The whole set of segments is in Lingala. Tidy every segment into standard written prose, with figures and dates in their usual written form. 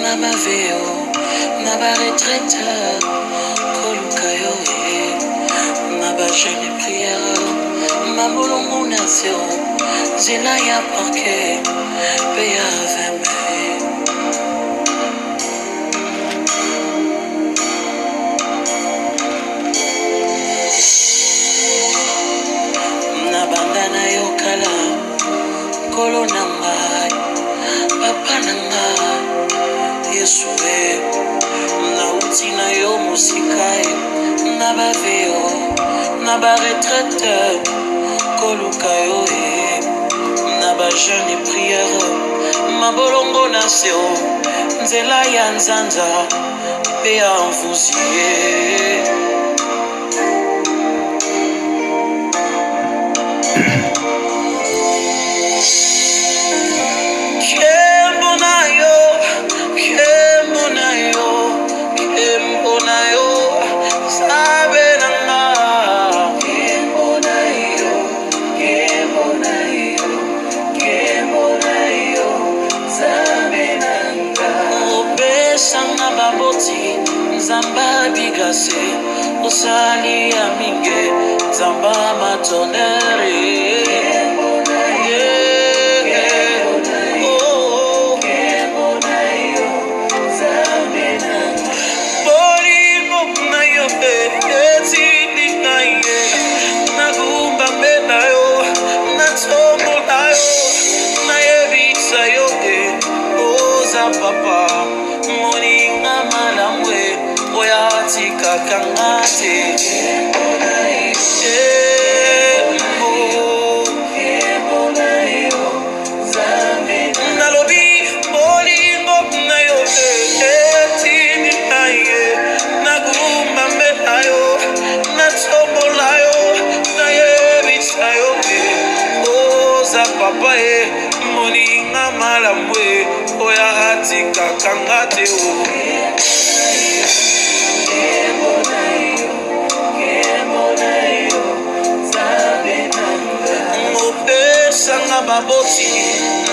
Na ba VO, na ba retraite, koluka yo eh. Na ba jeune prière, mabolongo na zero, nzela ya parquet, pe ya 20 mai. Nabanda na yo kala, Nkolo na ngai, Papa na ngai, Yesu e, nauti na yo mosika e, na ba VO, na ba retraite, koluka yo e, na ba jeune prière, mabolongo na se o, nzela ya nzanza pe ya mvuzi e. Nkembo na yo, nkembo na yo, nkembo na yo, Nzambe na nga. Nkembo na yo, nkembo na yo, nkembo na yo, Nzambe na nga. Opesa nga baboti, Nzambe abigase, osali ya mingi, Nzambe amatonere. Bolingo na yo etindi ngai nagumbamela yo, natombola yo, nayebisa yo e oza papa moninga malamu e oyo atikaka nga te. Nalobi bolingo na yo etindi ngai nagumbamela yo, natombola yo, nayebisa yo e oza papa e moninga malamu e oyo atikaka nga te o. Opesanga baboti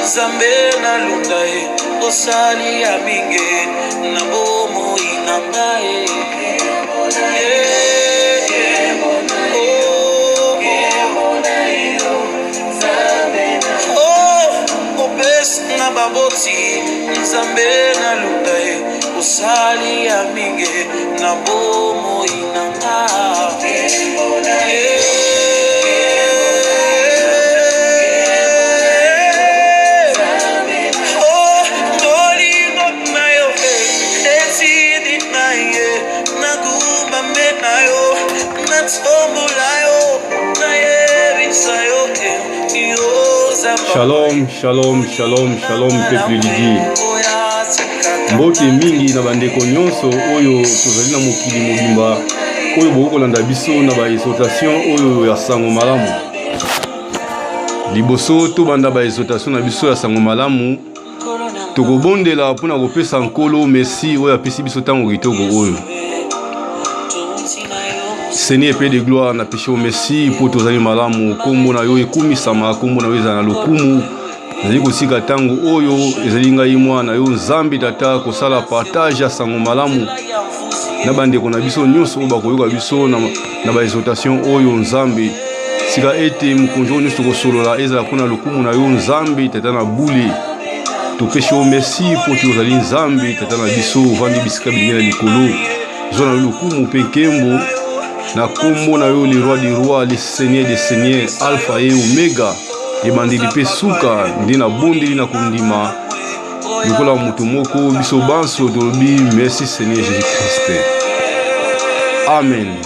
Nzambe nalunda ye, osali ya mingi na bomoi na ngai. Opesanga baboti Nzambe nalunda ye, osali ya mingi na bomoi na ngai. Bolingo na yo etindi na ye, nagumbamela yo, natombola yo, nayebisa yo yoza. Shalom, shalom, shalom, shalom, peuple de Dieu. Mbote mingi na bandeko nyonso oyo tozali na mokili mobimba oyo bokoki kolanda biso na ba exhortation oyo ya sango malamu. Liboso tobanda ba exhortation na biso ya sango malamu, tokobondela mpo na kopesa Nkolo merci oyo apesi biso ntango kitoko oyo. Seigneur pe de gloire, na pesi yo merci mpo tozali malamu. Nkombo na yo ekumisama, nkombo na yo ezala na lokumu. Nazali kosika ntango oyo ezali ngai mwana yo Nzambe Tata kosala partage ya sango malamu na bandeko na biso nyonso oyo bakoyoka biso na, na ba exhortation oyo Nzambe. Sika ete mokonzi oyo nyonso tokosolola ezala mpo na lokumu na yo Nzambe Tata na bule. Topesi yo merci mpo te ozali Nzambe Tata na biso, ovandi bisika bilenge na likolo. Zwa na yo lokumu mpe nkembo na kombo na yo, le roi du roi, le seigneur des seigneurs, alpha et omega, ebandeli mpe suka. Nde nabondeli na kondima lokola moto moko, biso banso tolobi merci Seigneur Jésus Christ, amen.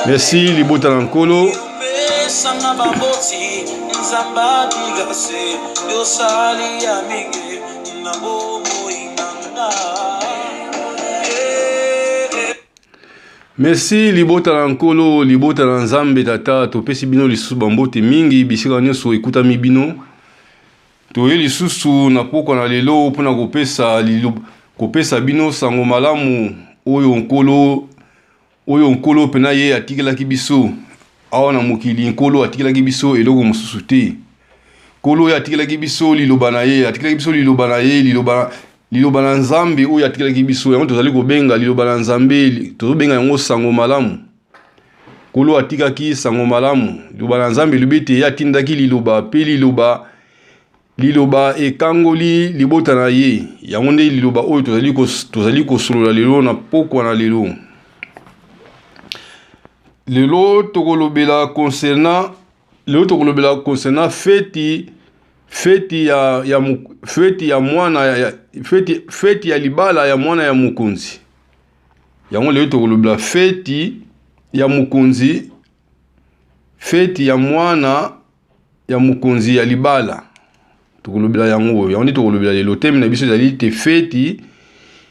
Merci libota na Nkolo. Pesanga baboti, Nzambe abigase, yosali ya mingi na bomoi na nga. Merci libota na Nkolo, libota na Nzambe Tata, topesi bino lisusu bambote mingi bisika nyonso ekutami bino. Toye lisusu na pokwa na lelo mpona kopesa kopesa bino sango malamu oyo Nkolo oyo Nkolo mpena ye atikelaki biso awa na mokili. Nkolo atikelaki biso eloko mosusu te. Nkolo oyo atikelaki biso liloba na ye, atikelaki biso liloba na ye, liloba liloba na Nzambe oyo atikelaki biso, yango tozali kobenga liloba na Nzambe, tozobenga yango sango malamu. Nkolo atikaki sango malamu, liloba na Nzambe elobi ete ye atindaki liloba, mpe liloba liloba ekangoli libota na ye. Yango nde liloba oyo tozali tozali kosolola lelo na pokwa na lelo. Lelo tokolobela concernant Lelo tokolobela concernant feti feti ya, ya, feti ya mwana ya, feti, feti ya libala ya mwana ya mokonzi. Yango lelo tokolobela feti ya mokonzi, feti ya mwana ya mokonzi ya libala. Tokolobela yango, yango nde tokolobela lelo. Teme na biso ezali te feti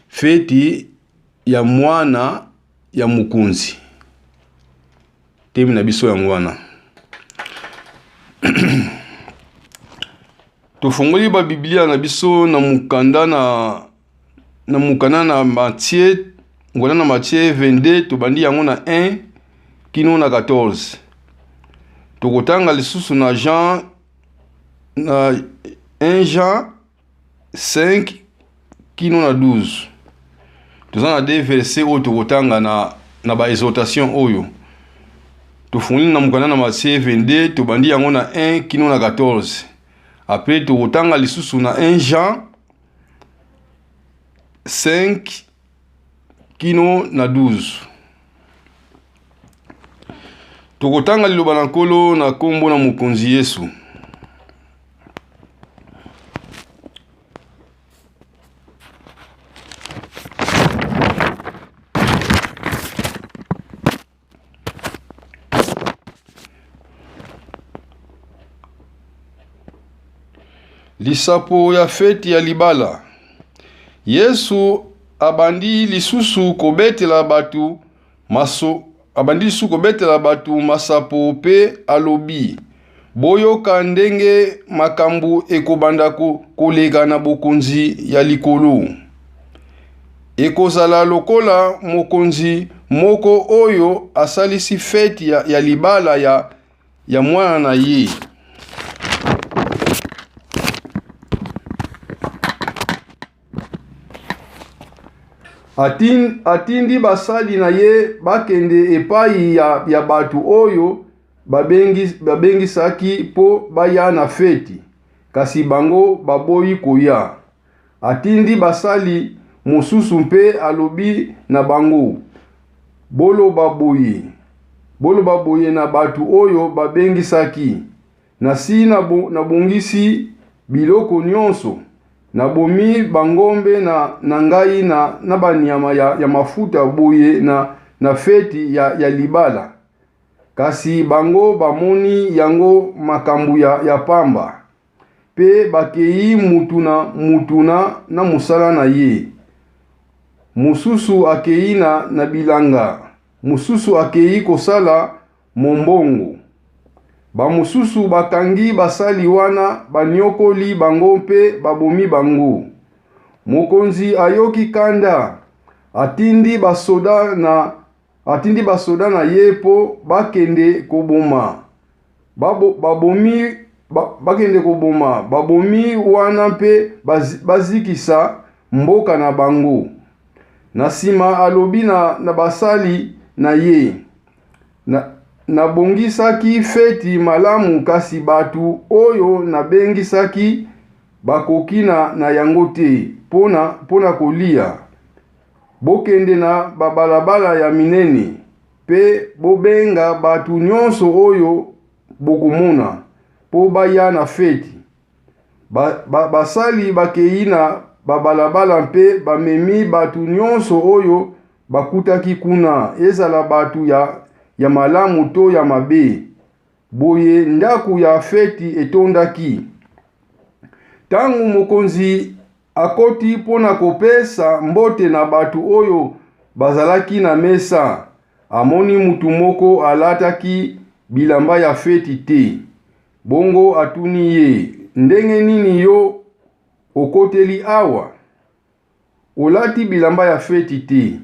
feti ya mwana ya mokonzi. Teme na biso yango wana. Tofongoli ba Biblia na biso na mokanda na na mokanda na Matthieu, mokanda na Matthieu 22 tobandi yango na 1 kino na 14. Tokotanga lisusu na Jean na 1 Jean 5 kino na 12. Toza na deux versets oyo tokotanga na, na ba exhortation oyo. Tofungoli na mokanda na Matthieu 22, tobandi yango na 1 kino na 14. Après tokotanga lisusu na 1 Jean 5 kino na 12. Tokotanga liloba na Nkolo na nkombo na Mokonzi Yesu. Lisapo ya feti ya libala. Yesu abandi lisusu kobetela bato maso abandi lisusu kobetela bato masapo mpe alobi, Boyoka ndenge makambo ekobanda koleka na bokonzi ya likolo. Ekozala lokola mokonzi moko oyo asalisi feti ya, ya libala ya, ya mwana na ye. Atindi basali na ye bakende epai ya, ya bato oyo babengi, babengisaki mpo baya na feti, kasi bango baboyi koya. Atindi basali mosusu mpe alobi na bango, Boloba boye, boloba boye na bato oyo babengisaki, Nasi nabongisi biloko nyonso, nabomi bangombe na, na ngai na, na banyama ya, ya mafuta boye na, na feti ya, ya libala. Kasi bango bamoni yango makambo ya, ya pamba, pe bakei mutu na mutu na, na mosala na ye. Mosusu akei na, na bilanga, mosusu akei kosala mombongo. Bamosusu bakangi basali wana, banyokoli bango mpe babomi bango. Mokonzi ayoki kanda, atindi basoda na atindi basoda na ye mpo bakende koboma babo, babomi ba, bakende koboma babomi wana mpe bazikisa mboka na bango. Na nsima alobi na, na basali na ye, Na, nabongisaki feti malamu, kasi bato oyo nabengisaki bakoki na, na yango te mpo na, mpo na kolia. Bokende na babalabala ya minene mpe bobenga bato nyonso oyo bokomona mpo baya na feti. Ba, ba, basali bakei na babalabala mpe bamemi bato nyonso oyo bakutaki kuna, ezala bato ya, ya malamu to ya mabe. Boye ndako ya feti etondaki. Ntango mokonzi akoti mpo na kopesa mbote na bato oyo bazalaki na mesa, amoni moto moko alataki bilamba ya feti te. Bongo atuni ye, Ndenge nini yo okoteli awa? Olati bilamba ya feti te.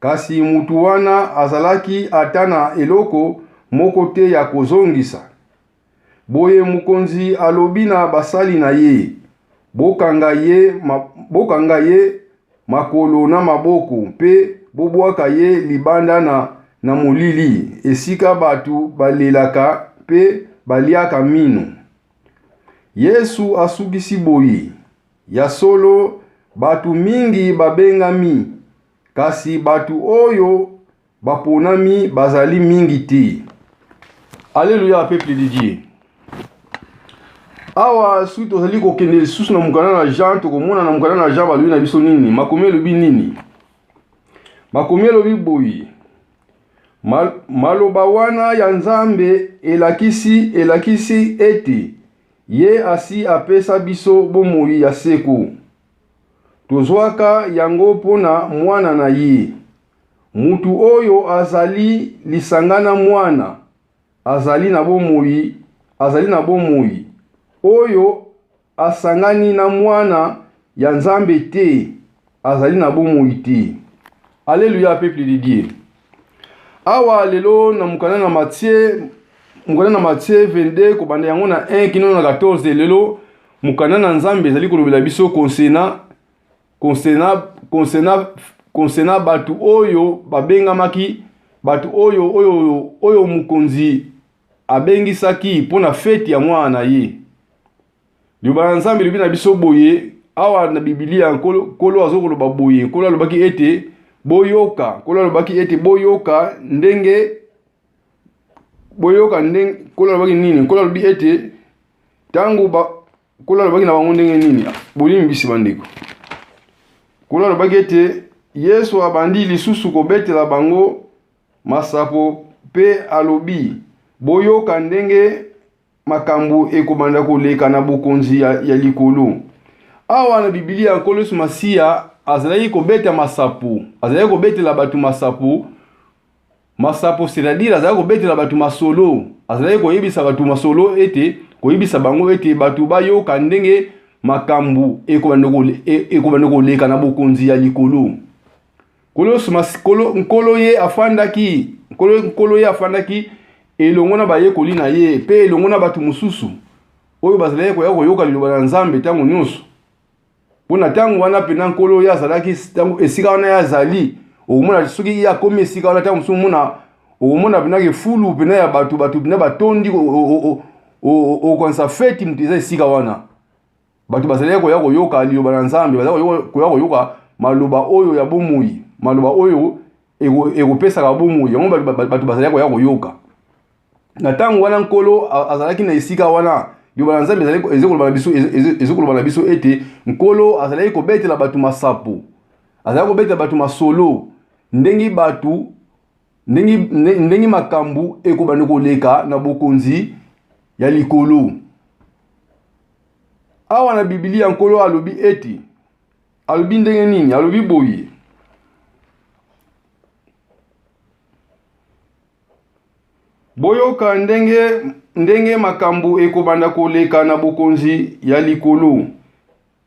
Kasi mutu wana azalaki ata na eloko moko te ya kozongisa. Boye mokonzi alobi na basali na ye, Bokanga ye, ma, bokanga ye makolo na maboko mpe bobwaka ye libanda na, na molili, esika bato balelaka mpe baliaka mino. Yesu asukisi boye, Ya solo, bato mingi babengami, kasi bato oyo baponami bazali mingi te. Alleluia, peuple de Dieu. Awa soki tozali kokende lisusu na mokanda na Jean, tokomona na mokanda na Jean balobi na biso nini? Makomi elobi nini? Makomi elobi boye. Maloba wana ya Nzambe elakisi elakisi ete ye asi apesa biso bomoi ya seko. Tozwaka yango mpo na Mwana na ye. Mutu oyo azali lisanga na Mwana azali na bomoi, azali na bomoi. Oyo asangani na Mwana ya Nzambe te azali na bomoi te. Alleluia peuple de Dieu. Awa lelo na mokanda na Matthieu, mokanda na Matthieu 22 kobanda yango na 1 kino na 14 lelo mokanda na Nzambe ezali kolobela biso concernant concernant concernant concernant bato oyo babengamaki bato oyo oyo oyo mokonzi abengisaki mpo na feti ya mwana na ye. Liloba na Nzambe elobi na biso boye awa na Biblia, Nkolo azokoloba boye. Nkolo alobaki ete boyoka, Nkolo alobaki ete boyoka ndenge boyoka ndenge Nkolo alobaki nini? Nkolo alobi ete ntango ba Nkolo alobaki na bango ndenge nini? Bolimbisi bandeko. Nkolo alobaki ete Yesu abandi lisusu kobetela bango masapo mpe alobi, boyoka ndenge makambo ekobanda koleka na bokonzi ya, ya likolo. Awa na Biblia, Nkolo Yesu Masiya azalaki kobeta masapo, azalaki kobetela bato masapo, masapo c'est-à-dire azalaki kobetela bato masolo, azalaki koyebisa bato masolo ete koyebisa bango ete bato bayoka ndenge makambo ekobanda koleka na bokonzi ya likolo. Nkolo ye afandaki, Nkolo ye afandaki elongo na bayekoli na ye mpe elongo na bato mosusu oyo bazalaki koya koyoka liloba na Nzambe ntango nyonso. Mpo na ntango wana mpenza Nkolo ye azalaki ntango esika wana ye azali, okomona soki ye akomi esika wana ntango mosusu omona okomona mpenza ke fulu mpenza ya bato bato mpenza batondi okokanisa feti moto eza esika wana. Bato bazalaki koya koyoka liloba na Nzambe, bazalaki koya koyoka maloba oyo ya bomoi, maloba oyo ekopesaka bomoi. Yango bato bazalaki koya koyoka. Na ntango wana Nkolo azalaki na esika wana, liloba na Nzambe ezali koloba na biso ete Nkolo azalaki kobetela bato masapo, azalaki kobetela bato masolo ndenge bato ndenge, ndenge makambo ekobanda koleka na bokonzi ya likolo. Awa na Biblia Nkolo alobi ete, alobi ndenge nini? Alobi boye, boyoka ndenge ndenge makambo ekobanda koleka na bokonzi ya likolo.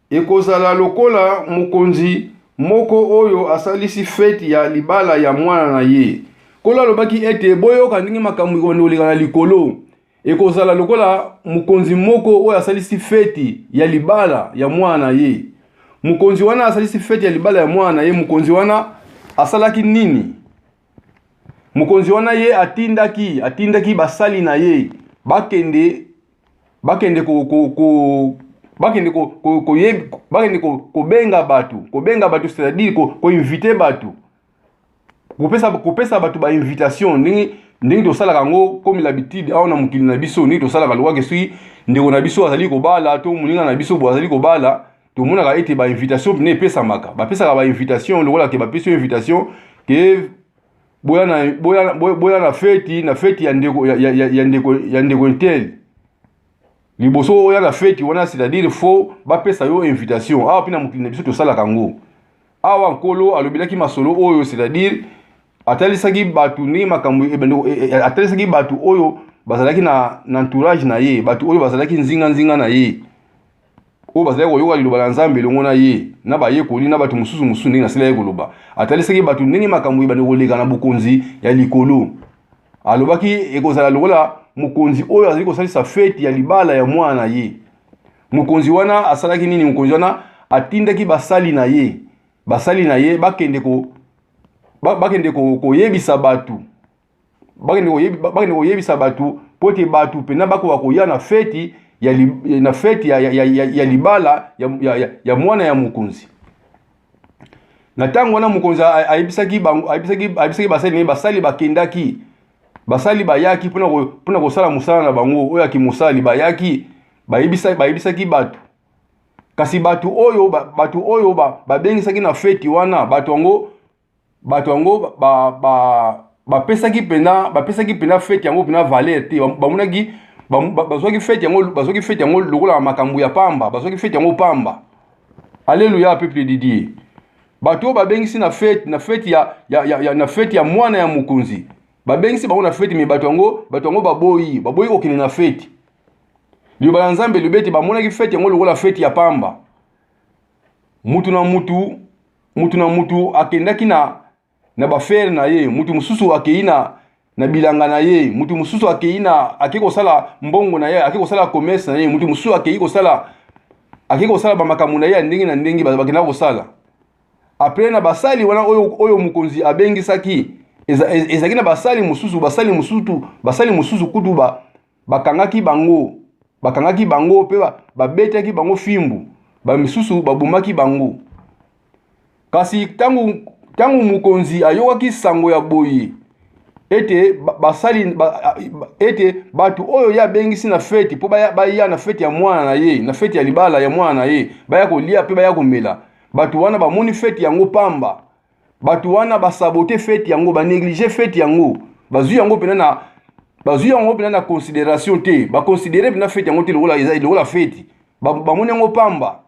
Ekozala lokola mokonzi moko oyo asalisi feti ya libala ya mwana na ye. Nkolo alobaki ete, Boyoka ndenge makambo ekobanda koleka na likolo. Ekozala lokola mokonzi moko oyo asalisi feti ya libala ya mwana na ye. Mokonzi wana asalisi feti ya libala ya mwana na ye. Mokonzi wana asalaki nini? Mokonzi wana ye atindaki, atindaki basali na ye bakende bakende ko, ko, ko bakende ko, ko, ko, bakende ko, kobenga bato kobenga bato c'est-à-dire ko, koinvite bato kopesa, kopesa bato bainvitation ndenge ndenge tosalaka yango comme l'habitude awa na mokili na biso ndenge tosalaka lokwake soki ndeko na biso azali kobala to moninga na biso bo azali kobala tomonaka ete bainvitation mpena epesamaka bapesaka bainvitation lokola ke bapesi yo invitation ke boya na, boya, boya na feti na feti ya ndeko ya, ya, ya ndeko ya ndeko intel liboso oya na feti wana c'est-à-dire faut bapesa yo invitation awa mpe na mokili na biso tosalaka yango awa nkolo alobelaki masolo oyo c'est-à-dire atalisaki bato ndenge makambo atalisaki bato oyo bazalaki na, na entourage na ye bato oyo bazalaki nzinga nzinga na ye oyo bazalaki koyoka liloba na Nzambe elongo na ye, na bayekoli, na bato mosusu mosusu, ndenge nasilaki koloba. Atalisaki bato ndenge makambo ebandi koleka na bokonzi ya likolo. Alobaki ekozala lokola mokonzi oyo azali kosalisa feti ya libala ya mwana na ye. Mokonzi wana asalaki nini? Mokonzi wana atindaki basali na ye, basali na ye bakende ko bakende koyebisa bato, bakende koyebisa bato mpo ete bato mpenza bakoka koya na feti ya, li, na feti ya, ya, ya, ya libala ya, ya, ya, ya mwana ya mokonzi. Na ntango wana mokonzi ayebisaki ayebisaki ayebisaki basali na ye, basali bakendaki, basali bayaki mpona kosala mosala na bango oyo ya kimosali. Bayaki, bayebisaki bato, kasi bato oyo babengisaki na feti wana, bato yango bapesaki mpenza feti yango mpenza valeur te. Bamonaki, bazwaki feti yango lokola makambo ya pamba, bazwaki feti yango pamba. Alleluya, peuple de Dieu! Bato oyo babengisi na feti ya mwana ya mokonzi, babengisi bango na feti, mais bato yango baboyi kokende na feti. Liloba na Nzambe elobi ete bamonaki feti yango lokola feti ya pamba. Mutu na mutu akendaki na ba affaires na ye, mutu mosusu akei na bilanga na ye, mutu mosusu akei kosala mbongo na ye, akei kosala commerce na ye, mutu mosusu akei kosala bamakambo na ye ya ndenge na ndenge bakendaka kosala. Après, na basali wana oyo mokonzi abengisaki, ezalaki na basali mosusu kutu bakangaki bango mpe babetaki bango fimbu, bamisusu babomaki bango. Kasi ntango mokonzi ayokaki sango ya boye ete basali ete bato oyo ye abengisi na feti mpo baya na feti ya mwana na ye, na feti ya libala ya mwana na ye, baya kolia mpe baya komela, bato wana bamoni feti yango pamba. Bato wana basaboter feti yango, banégliger feti yango, bazwi yango mpenza na considération te, baconsidérer mpenza feti yango te lokola eza lokola feti, bamoni yango pamba.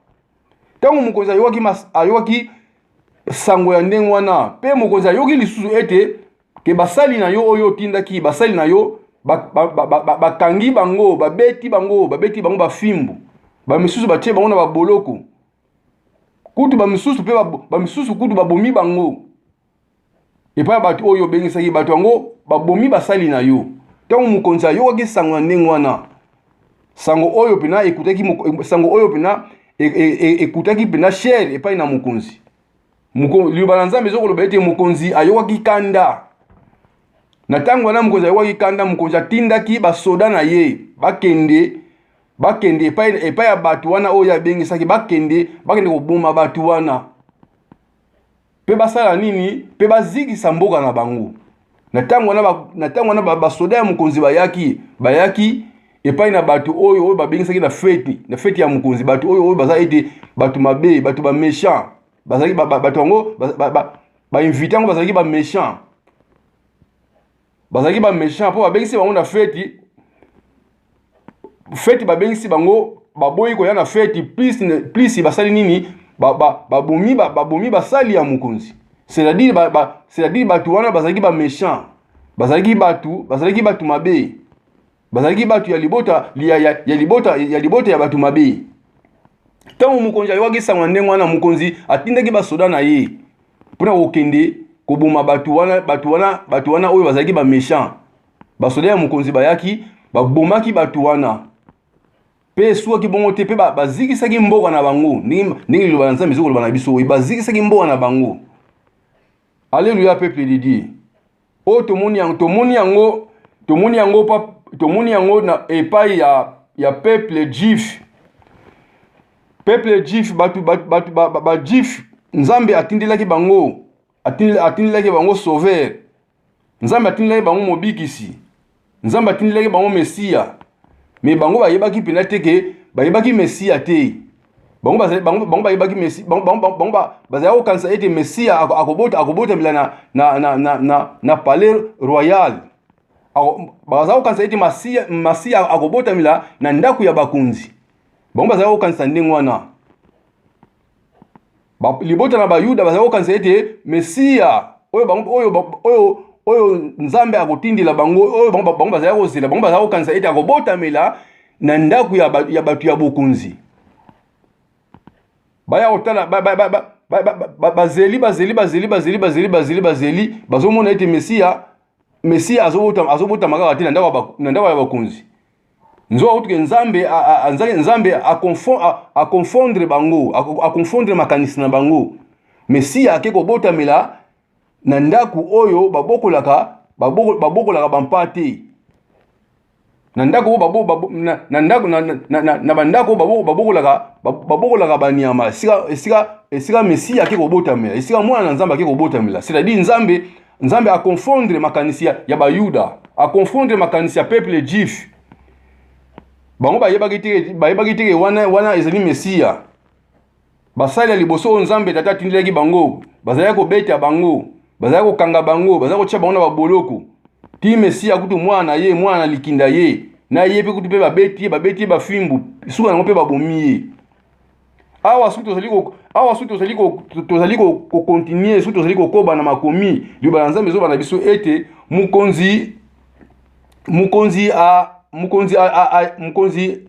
Ntango mokonzi ayokaki sango ya ndenge wana, mpe mokonzi ayoki lisusu ete ke basali na yo oyo otindaki, basali na yo bakangi bango, babeti bango bafimbu, bamisusu batie bango na baboloko kutu, bamisusu mpe bamisusu kutu babomi bango epai ya bato oyo obengisaki, bato yango babomi basali na yo. Ntango mokonzi ayokaki sango ya ndenge wana, sango oyo mpenza ekutaki mpenza cher epai na mokonzi, liloba na Nzambe ezokoloba ete mokonzi ayokaki kanda. Na ntango wana mokonzi ayokaki kanda, mokonzi atindaki basoda na ye bakende epai ya bato wana oyo abengisaki, bakende koboma bato wana mpe basala nini? Mpe bazikisa mboka na bango. Na ntango wana basoda ya mokonzi bayaki epai na bato oyo babengisaki na feti ya mokonzi, bato oyo baza ete bato mabe, bato baméchant. Bazalaki bato yango, bainvités yango bazalaki baméchant, bazalaki baméchant mpo babengisi bango na feti. Feti babengisi bango, baboyi koya na feti. Plus basali nini? Babomi basali ya mokonzi. C'est-à-dire c'est-à-dire bato wana bazalaki baméchant, bazalaki bato mabe, bazalaki bato ya libota ya bato mabe. Ntango mokonzi ayokaki sango ya ndenge wana, mokonzi atindaki basoda na ye mpona kokende koboma bato wana oyo bazalaki baméchant. Basoda ya mokonzi bayaki, babomaki bato wana, mpe esukaki bongo te, mpe bazikisaki mboka na bango. Ndenge liloba na Nzambe ezokoloba na biso oyo, bazikisaki mboka na bango. Alleluya, peuple de Dieu! Oyo tomoni yango na epai ya peuple juif. Peuple juif, bato bajuif, Nzambe atindelaki bango sauveur, Nzambe atindelaki bango mobikisi, Nzambe atindelaki bango Mesiya. Mais bango bayebaki mpenza te ke bayebaki Mesiya te. Bango bayebaki Mesi, bango bazalaki kokanisa ete Mesiya akobotamela na palais royal. Bazalaki kokanisa ete Masiya akobotamela na ndako ya bakonzi. Bango bazalaki kokanisa ndenge wana. Libota na Bayuda bazalaki kokanisa ete Mesiya oyo Nzambe akotindela bango, oyo bango bazalaki kozela, bango bazalaki kokanisa ete akobotamela na ndako ya bato ya bokonzi. Baya kotala, bazeli, bazeli, bazeli, bazeli, bazeli, bazeli, bazeli, bazomona ete Mesiya Mesiya azobotama kaka te na ndako ya bakonzi. Nzoka kutu ke Nzambe Nzambe aconfondre bango, aconfondre makanisi na bango. Mesiya ake kobotamela na ndako oyo babokolaka babokolaka bampate. Na ndako oyo babo, babo, na, na ndako na, na, na, na bandako oyo babokolaka babokolaka banyama, esika esika esika Mesiya ake kobotamela, esika mwana na Nzambe ake kobotamela. C'est-à-dire Nzambe Nzambe aconfondre makanisi ya, ya Bayuda, aconfondre makanisi ya peuple juif. Bango bayebaki te, bayebaki te wana wana ezali Mesiya. Basali ya liboso oyo Nzambe Tata atindelaki bango, bazalaki kobeta bango, bazalaki kokanga bango, bazalaki kotia bango na baboloko. Ti Mesiya kutu mwana na ye, mwana na likinda ye, na ye mpe kutu mpe babeti ye, babeti ye bafimbu, suka yango mpe babomi ye. Awa soki tozali ko awa soki tozali ko tozali ko continuer, soki tozali kokoba na makomi, liloba na Nzambe ezoba na biso ete mokonzi mokonzi a mokonzi a, a, a mokonzi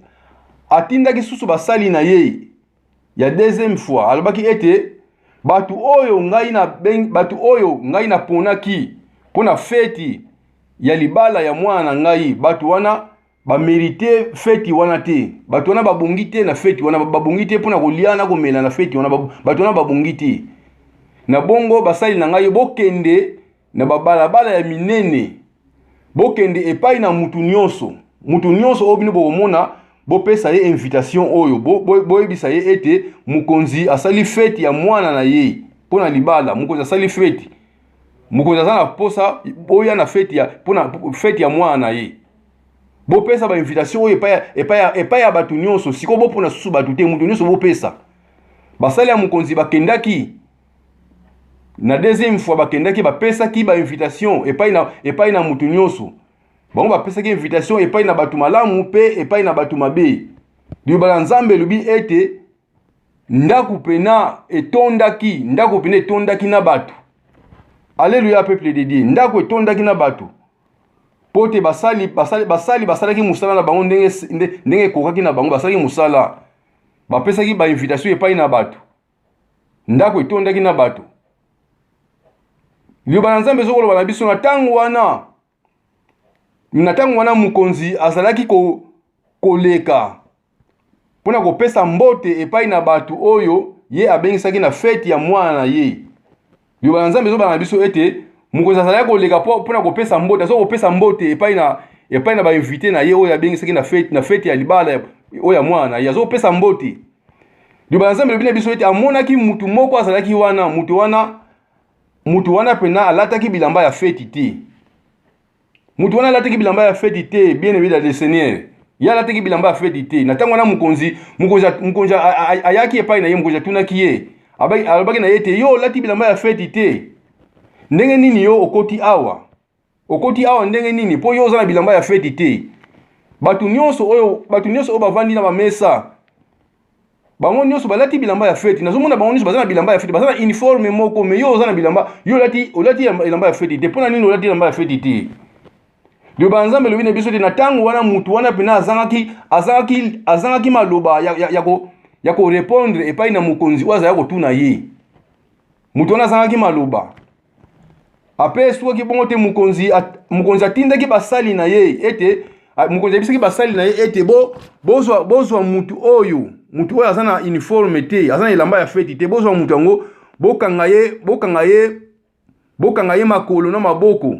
atindaki susu basali na ye ya deuxième fois, alobaki ete bato oyo ngai na bato oyo ngai naponaki mpo na feti ya libala ya mwana na ngai, bato wana bamerite feti wana te, bato wana babongi te na feti wana, babongi te mpo na kolia na komela na feti wana, bato wana babongi te. Na bongo basali na ngai, bokende na babalabala ya minene, bokende epai na mutu nyonso, mutu nyonso oyo bino bokomona, bopesa ye invitation oyo, boyebisa ye ete mokonzi asali feti ya mwana na ye mpo na libala. Mokonzi asali feti, mokonzi aza na posa boya na feti ya, mpo na feti ya mwana na ye. Bopesa ba invitation oyo epai epai epai ya bato nyonso. Sikoyo bopona susu bato te, moto nyonso bopesa. Basali ya mokonzi bakendaki na deuxième fois, bakendaki bapesaki ba invitation epai na epai na moto nyonso. Bango bapesaki invitation epai na bato malamu mpe epai na bato mabe. Liloba na Nzambe elobi ete ndako pena etondaki, ndako pena etondaki na bato. Alléluia peuple de Dieu, ndako etondaki na bato. Po te basali, basali, basali basalaki mosala na bango ndenge, ndenge ekokaki na bango, basalaki mosala. Bapesaki ba invitation epai na bato. Ndako etondaki na bato. Liloba na Nzambe ezokoloba na biso na ntango wana, na ntango wana mokonzi azalaki ko, koleka mpo na kopesa mbote epai na bato oyo ye abengisaki na feti ya mwana na ye. Liloba na Nzambe ezobana na biso ete mokonzi azalaki koleka mpo na kopesa mbote, aza kopesa mbote epai na epai na bainvite na ye oyo abengisaki na feti, na feti ya libala oyo ya mwana na ye, aza kopesa mbote. Liloba na Nzambe elobi na biso ete amonaki mutu moko azalaki wana, mutu wana mutu wana pena alataki bilamba ya feti te. Mutu wana alataki bilamba ya feti te, bien aimé dans le Seigneur. Ye alataki bilamba ya feti te. Na ntango wana mokonzi, mokonzi, mokonzi ayaki epai na ye, mokonzi atunaki ye. Alobaki na ye ete yo olati bilamba ya feti te. Ndenge nini yo okoti awa? Okoti awa ndenge nini? Mpo yo oza na bilamba ya feti te. Bato nyonso oyo, bato nyonso oyo bavandi na bamesa, bango nyonso balati bilamba ya feti. Nazomona bango nyonso baza na bilamba ya feti, baza na uniforme moko, mais yo oza na bilamba, yo olati, olati elamba ya feti te. Mpo na nini olati elamba ya feti te? Liloba ya Nzambe elobi na biso te na ntango wana mutu wana mpena azangaki, azangaki, azangaki maloba ya, ya, ya, ko, ya korepondre epai na mokonzi oyo azalaki kotuna ye. Moto wana azangaki maloba. Apres esukaki bongo te, mokonzi, mokonzi atindaki basali na ye ete, mokonzi ayebisaki basali na ye ete bo, bozwa, bozwa mutu oyo, mutu oyo aza na uniforme te, aza na elamba ya feti te, bozwa mutu yango, bokanga ye, bokanga ye, bokanga ye makolo na maboko,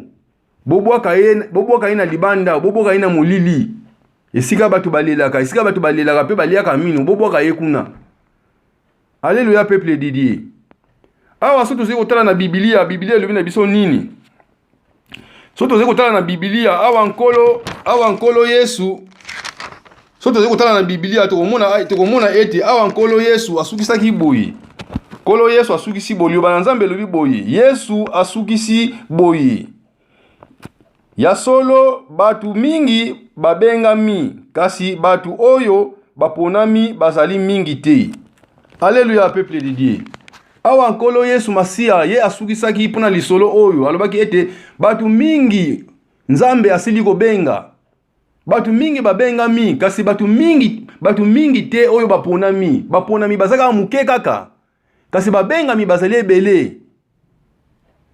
bobwaka ye, bobwaka ye na libanda, bobwaka ye na molili, esika bato balelaka, esika bato balelaka mpe baliaka mino, bobwaka ye kuna. Alléluia peuple de Dieu. Awa soki tozali kotala na Biblia, Biblia elobi na biso nini? Soki tozali kotala na Biblia, awa Nkolo, awa Nkolo Yesu, soki tozali kotala na Biblia, tokomona, tokomona ete awa Nkolo Yesu asukisaki boye. Nkolo Yesu asukisi boye, liloba na Nzambe elobi boye. Yesu asukisi boye. Ya solo, bato mingi babengami, kasi bato oyo baponami bazali mingi te. Alleluia, peuple de Dieu. Awa Nkolo Yesu Masiya ye asukisaki mpo na lisolo oyo, alobaki ete bato mingi Nzambe asili kobenga. Bato mingi babengami, kasi bato mingi, bato mingi te oyo baponami. Baponami baza kaka moke kaka, kasi babengami bazali ebele.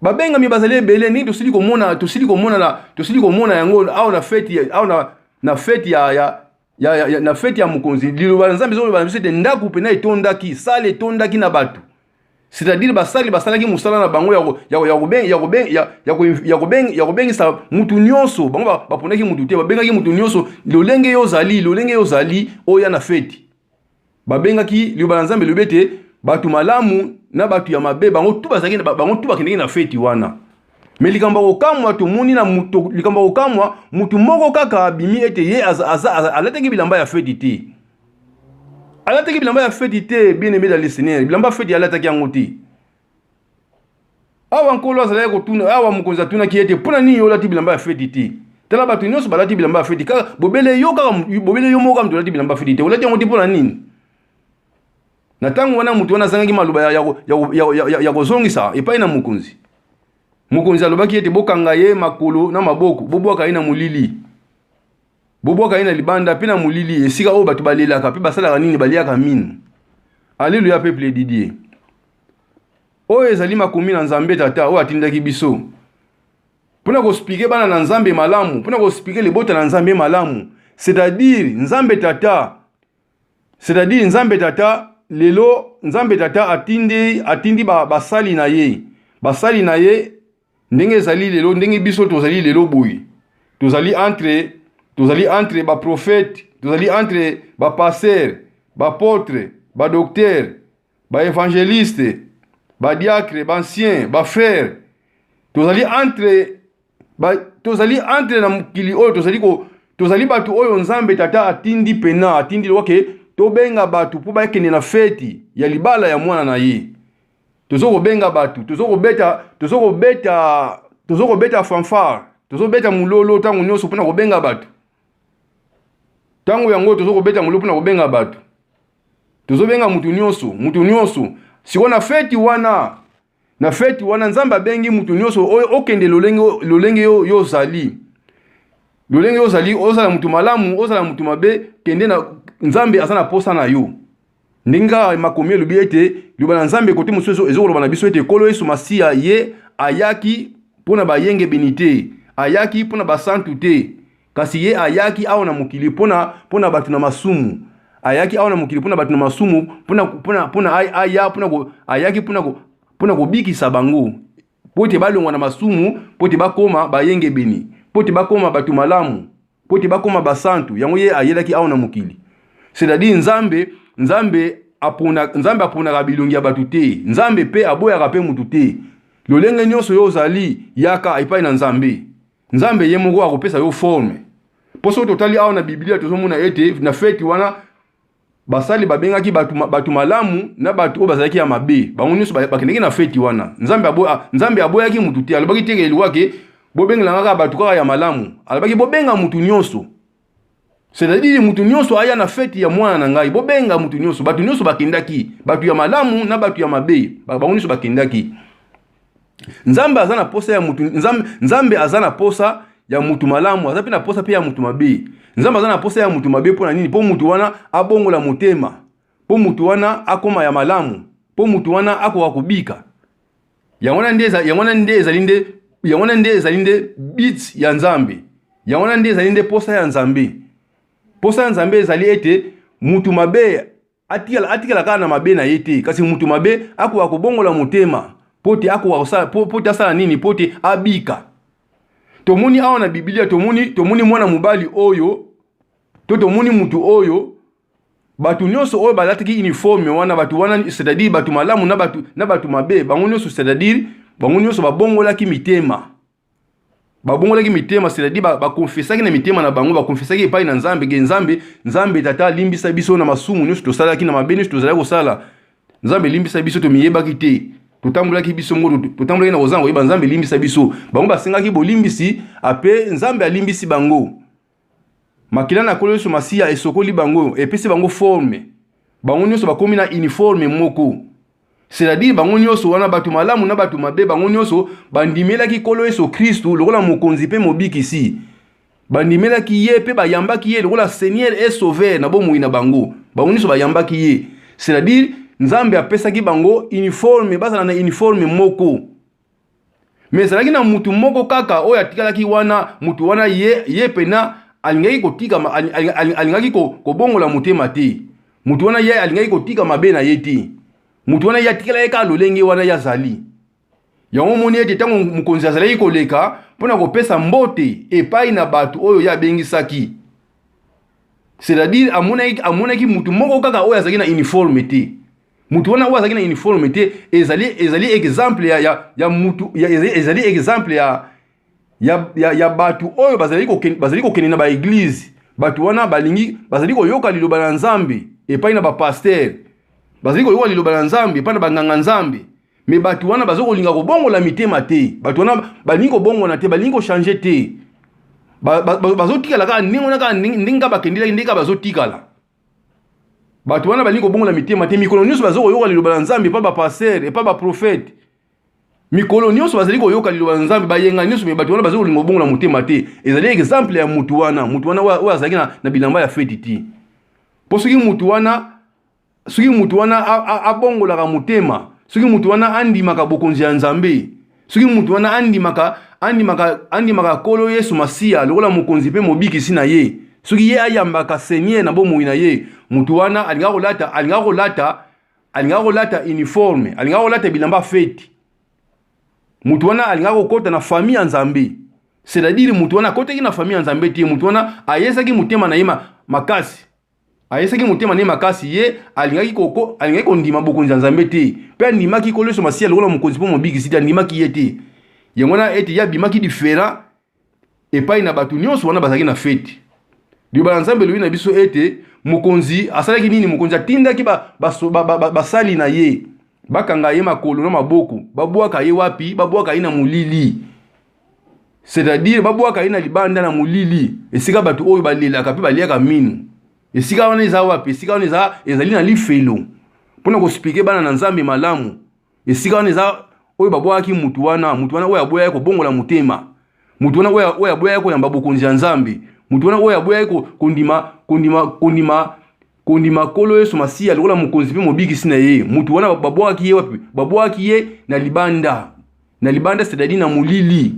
Babengami bazali ebele. Ndenge tosili komona, tosili komona na, tosili komona yango awa na feti, awa na, na feti ya, ya, ya, ya, ya, na feti ya mokonzi. Liloba na Nzambe ezoloba na biso ete ndako mpena etondaki, sale etondaki na bato. C'est-à-dire basali basalaki mosala na bango ya kobengisa mutu nyonso. Bango baponaki mutu te, babengaki mutu nyonso lolenge yo ozali, lolenge yo ozali oya na feti. Babengaki, liloba na Nzambe elobi ete bato malamu na bato ya mabe, bango tu bazalaki, bango tu bakendeki na feti wana. Me likambo ya kokamwa, tomoni na moto, likambo ya kokamwa, motu moko kaka abimi ete ye alataki bilamba ya feti te. Alataki bilamba ya feti te, bien aimé dans le Seigneur. Bilamba ya feti alataki yango te. Awa Nkolo azalaki kotuna, awa mokonzi atunaki ete mpo na nini yo olati bilamba ya feti te? Tala, bato nyonso balati bilamba ya feti, kaka bobele yo, kaka bobele yo moko moto olati bilamba ya feti te. Olati yango te mpo na nini? Na ntango wana, moto wana azangaki maloba ya kozongisa epai na mokonzi. Mokonzi alobaki ete bokanga ye makolo na maboko, bobwaka ye na molili, bobwaka ye na libanda mpe na molili, esika oyo bato balelaka mpe basalaka nini? Baliaka mino. Alleluya, peuple de Dieu. Oyo ezali makomi na Nzambe Tata oyo atindaki biso mpona koexpliquer bana na Nzambe malamu, mpona koexpliquer libota na Nzambe malamu. C'est-à-dire Nzambe Tata, c'est-à-dire Nzambe Tata lelo, Nzambe Tata atindi basali na ye, basali na ye ndenge ezali lelo, ndenge biso tozali lelo boye. Tozali entre baprophète, tozali entre bapasteur, baapôtre, badocteur, baévangéliste, badiacre, baancien, bafrère. Tozali entre na mokili oyo, tozali bato oyo Nzambe Tata atindi pena, atindi lokoke tobenga bato mpo bakende na feti ya libala ya mwana na ye. Tozo kobenga bato, tozo kobeta fanfare, tozobeta mololo ntango nyonso mpona kobenga bato. Ntango yango tozo kobeta mololo mpona kobenga bato, tozobenga mutu nyonso, mutu nyonso. Sikoyo na feti wana, na feti wana, Nzambe abengi mutu nyonso oyo okende lolenge yo ozali, lolenge yo ozali, ozala mutu malamu, ozala mutu mabe, kende na Nzambe, aza na posa na yo. Ndenge kaka makomi elobi ete liloba na Nzambe kote mosusu ezokoloba na biso ete Nkolo Yesu Masiya ye ayaki mpo na bayengebeni te, ayaki mpo na basantu te, kasi ye ayaki awa na mokili mpona bato na masumu. Ayaki awa na mokili mpona bato na masumu, mpona aya mpona ayaki mpona kobikisa bango, mpo ete balongwa na masumu, mpo ete bakóma bayengebeni, mpo ete bakóma bato malamu, mpo ete bakóma basantu. Yango ye ayelaki awa na mokili. C'est-à-dire Nzambe aponaka bilongi ya bato te, Nzambe mpe aboyaka mpe mutu te. Lolenge nyonso yo ozali, yaka epai na Nzambe. Nzambe ye moko akopesa yo forme. Mpo soki totali awa na Biblia, tozomona ete na feti wana basali babengaki bato malamu na bato oyo bazalaki ya mabe, bango nyonso bakendeki na feti wana. Nzambe aboyaki mutu te. Alobaki te elwake bobengelanga kaka bato kaka ya malamu. Alobaki bobenga mutu nyonso, c'est-à-dire mutu nyonso aya na feti ya mwana na ngai, bobenga mutu nyonso. Bato nyonso bakendaki, bato ya malamu na bato ya mabe, bango nyonso bakendaki. Nzambe aza na posa ya mutu, Nzambe aza na posa ya mutu malamu, aza mpe na posa mpe ya mutu mabe. Nzambe aza na posa ya mutu mabe mpo na nini? Mpo mutu wana abongola motema, mpo mutu wana akóma ya malamu, mpo mutu wana akoka kobika. Yango wana nde ezali nde but ya Nzambe, yango wana nde ezali nde posa ya Nzambe. Posa ya Nzambe ezali ete mutu mabe atikala kaka na mabe na ye te, kasi mutu mabe akoka kobongola motema mpo te akoka kosala, mpo te asala nini? Mpo te abika. Tomoni awa na Biblia, tomoni mwana mobali oyo to tomoni mutu oyo, bato nyonso oyo balataki uniforme wana, bato wana, c'est-à-dire bato malamu na bato mabe, bango nyonso, c'est-à-dire bango nyonso babongolaki mitema, babongolaki mitema, c'est-à-dire bakonfesaki na mitema na bango, bakonfesaki epai na Nzambe ke Nzambe Tata alimbisa biso na masumu nyonso tosalaki, na mabe nyonso tozalaki kosala. Nzambe elimbisa biso, tomiyebaki te, totambolaki biso ngo, totambolaki na kozanga koyeba. Nzambe elimbisa biso. Bango basengaki bolimbisi, ape Nzambe alimbisi bango. Makila na Nkolo Yesu Masiya esokoli bango, epesi bango forme. Bango nyonso bakomi na uniforme moko, c'est-à-dire bango nyonso wana, bato malamu na bato mabe, bango nyonso bandimelaki Nkolo Yesu Kristu lokola mokonzi mpe mobikisi. Bandimelaki ye mpe bayambaki ye lokola Seigneur et Sauveur na bomoi na bango. Bango nyonso bayambaki ye, c'est-à-dire Nzambe apesaki bango uniforme, bazala na uniforme moko. Mais ezalaki na mutu moko kaka oyo atikalaki wana, mutu wana ye, ye pena alingaki kotika, alingaki kobongola motema te. Mutu wana ye alingaki kotika mabe na ye te. Mutu wana ye atikalaki kaka lolenge wana ye azali. Yango omoni ete ntango mokonzi azalaki koleka mpo na kopesa mbote epai na bato oyo ye abengisaki, c'est-à-dire amonaki, amonaki mutu moko kaka oyo azalaki na uniforme te. Mutu wana oyo azalaki na uniforme te ezali, ezali exemple ya, ya, ya mutu ya, ezali, ezali exemple ya, ya, ya, ya bato oyo bazali kokende, bazali kokende na baeglize. Bato wana balingi, bazali koyoka liloba na Nzambe epai na bapastere, bazali koyoka liloba na Nzambe epai na banganga Nzambe, me bato wana baza kolinga kobongola mitema te. Bato wana balingi kobongwana te, balingi kochange te, bazotikala kaka ndenge wana, kaka ndenge kaka bakendelaki, ndenge kaka bazotikala. Bato wana balingi kobongola mitema te. Mikolo nyonso baza koyoka liloba na Nzambe epa bapaster, epa baprofete. Mikolo nyonso bazali koyoka liloba na Nzambe, bayenga nyonso, me bato wana bazali kolinga kobongola motema te. Ezali exemple ya mutu wana, mutu wana oyo azalaki na, na bilamba ya feti ti. Mpo soki mutu wana, soki mutu wana abongolaka motema, soki mutu wana andimaka bokonzi ya Nzambe, soki mutu wana andimaka, andimaka, andimaka Nkolo Yesu Masiya lokola mokonzi mpe mobikisi na ye, soki ye ayambaka Seigneur na bomoi na ye, mutu wana alingaka kolata, alingaka kolata, alingaka kolata uniforme, alingaka kolata bilamba feti. Mutu wana alingaka kokota na famille ya Nzambe. C'est-à-dire mutu wana akotaki na famille ya Nzambe te, mutu wana ayesaki motema na ye makasi. Ayesaki motema na ye makasi, ye alingaki koko, alingaki kondima bokonzi ya Nzambe te, mpe andimaki Nkolo Yesu Masiya lokola mokonzi mpe mobikisi te, andimaki ye te. Yango wana ete ye abimaki diferent epai na bato nyonso wana bazalaki na feti. Liloba na Nzambe elobi na biso ete mokonzi asalaki nini? Mokonzi atindaki basali ba, ba, ba, ba, na ye bakanga ye makolo na maboko, babwaka ye wapi? Babwaka ye na molili, c'est-à-dire babwaka ye na libanda na molili, esika bato oyo balelaka mpe baliaka minu. Esika wana eza wapi? Esika wana eza, ezali na lifelo. Mpo na koexplike bana na Nzambe malamu, esika wana eza oyo babwakaki mutu wana, mutu wana oyo aboyaki kobongola motema, mutu wana oyo aboyaki koyamba bokonzi ya Nzambe, mutu wana oyo aboyaki kondima, kondima, kondima, kondima Nkolo Yesu Masiya lokola mokonzi mpe mobikisi na ye. Mutu wana babwakaki ye wapi? Babwakaki ye na libanda, na libanda, c'est-à-dire na molili,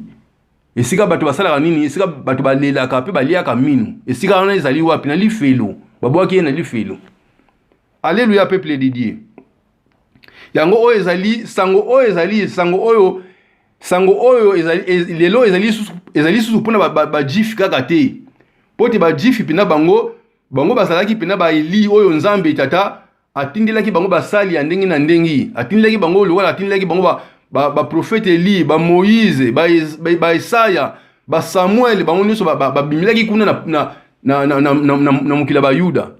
esika bato basalaka nini? Esika bato balelaka mpe baliaka minu. Esika wana ezali wapi? Na lifelo. Babwaki ye na lifelo. Alléluia, peuple de Dieu. Yango oyo ezali sango, oyo ezali sango oyo, sango oyo ezali lelo, ezali susu, ezali susu mpona bajuif ba, ba kaka te, mpo te bajuif mpena bango, bango bazalaki mpena baeli oyo Nzambe Tata atindelaki bango basali ya ndenge na ndenge, atindelaki bango lokola atindelaki bango baprofete ba, ba Eli, ba Moïse, ba Esaya, ba, ba Samuel, bango nyonso babimelaki ba, ba kuna na, na, na, na, na, na, na, na mokili ya Bayuda.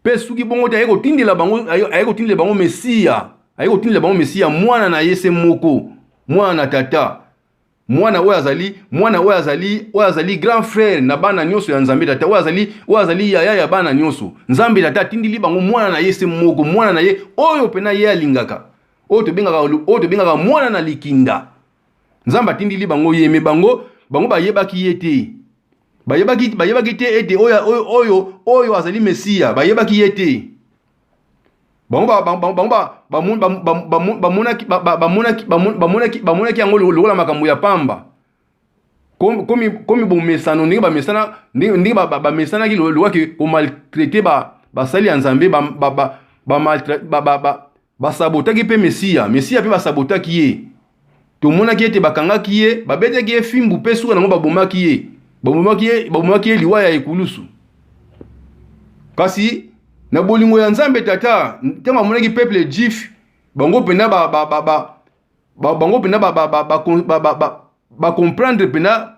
Mpe soki bongo te, aye kotindela bango, aye kotindela bango Mesiya, aye kotindela bango Mesiya, mwana na ye se moko, mwana na tata, mwana oyo azali, mwana oyo azali, oyo azali grand frère na bana nyonso ya Nzambe Tata, oyo azali, oyo azali yaya ya bana nyonso. Nzambe Tata atindili bango mwana na ye se moko, mwana na ye oyo pena ye alingaka, oyo tobengaka, oyo tobengaka mwana na likinda. Nzambe atindili bango ye, me bango, bango bayebaki ye te. Bayebaki, bayebaki te ete oyo, oyo, oyo, oyo azali Mesiya, bayebaki ye te. Bango bamonaki, bamonaki, bamonaki, bamonaki yango lokola makambo ya pamba. Komi, komi bomesano ndenge bamesana, ndenge bamesanaki lokola komaltraite basali ya Nzambe, basabotaki mpe Mesiya, Mesiya mpe basabotaki ye. Tomonaki ete bakangaki ye, babetaki ye fimbu mpe suka nango babomaki ye, babomaki ye, babomaki ye liwa ya ekulusu. Kasi na bolingo ya Nzambe Tata, ntango amonaki peuple juif, bango mpenza ba, ba, ba, ba, ba, bango mpenza ba, ba, ba, ba, ba, ba, ba, ba comprendre mpenza,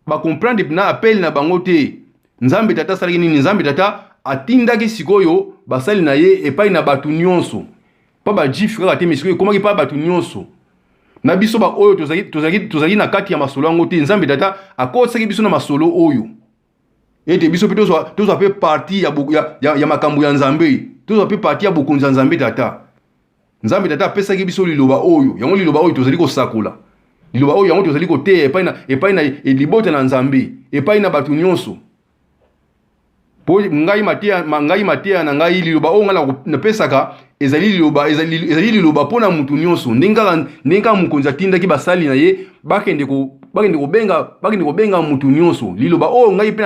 ba comprendre mpenza appel na bango te. Nzambe Tata asalaki nini? Nzambe Tata atindaki sikoyo basali na ye epai na bato nyonso, mpa bajuif kaka te, mais sikoyo ekomaki mpa bato nyonso. Na biso ba oyo tozalaki, tozalaki, tozalaki na kati ya masolo yango te, Nzambe Tata akotisaki biso na masolo oyo ete biso mpe tozwa, tozwa mpe parti ya, ya, ya, ya makambo ya Nzambe, tozwa mpe parti ya bokonzi ya Nzambe Tata. Nzambe Tata apesaki biso liloba oyo, yango liloba oyo tozali kosakola, liloba oyo yango tozali koteya epai na, epai na libota na Nzambe, epai na bato nyonso. Mpo ngai mateya, ngai mateya na ngai, liloba oyo ngai napesaka ezali liloba, ezali, ezali liloba mpo na moto nyonso. Ndenge kaka, ndenge kaka mokonzi atindaki basali na ye bakende ko, bakende kobenga, bakende kobenga moto nyonso. Liloba oyo ngai mpe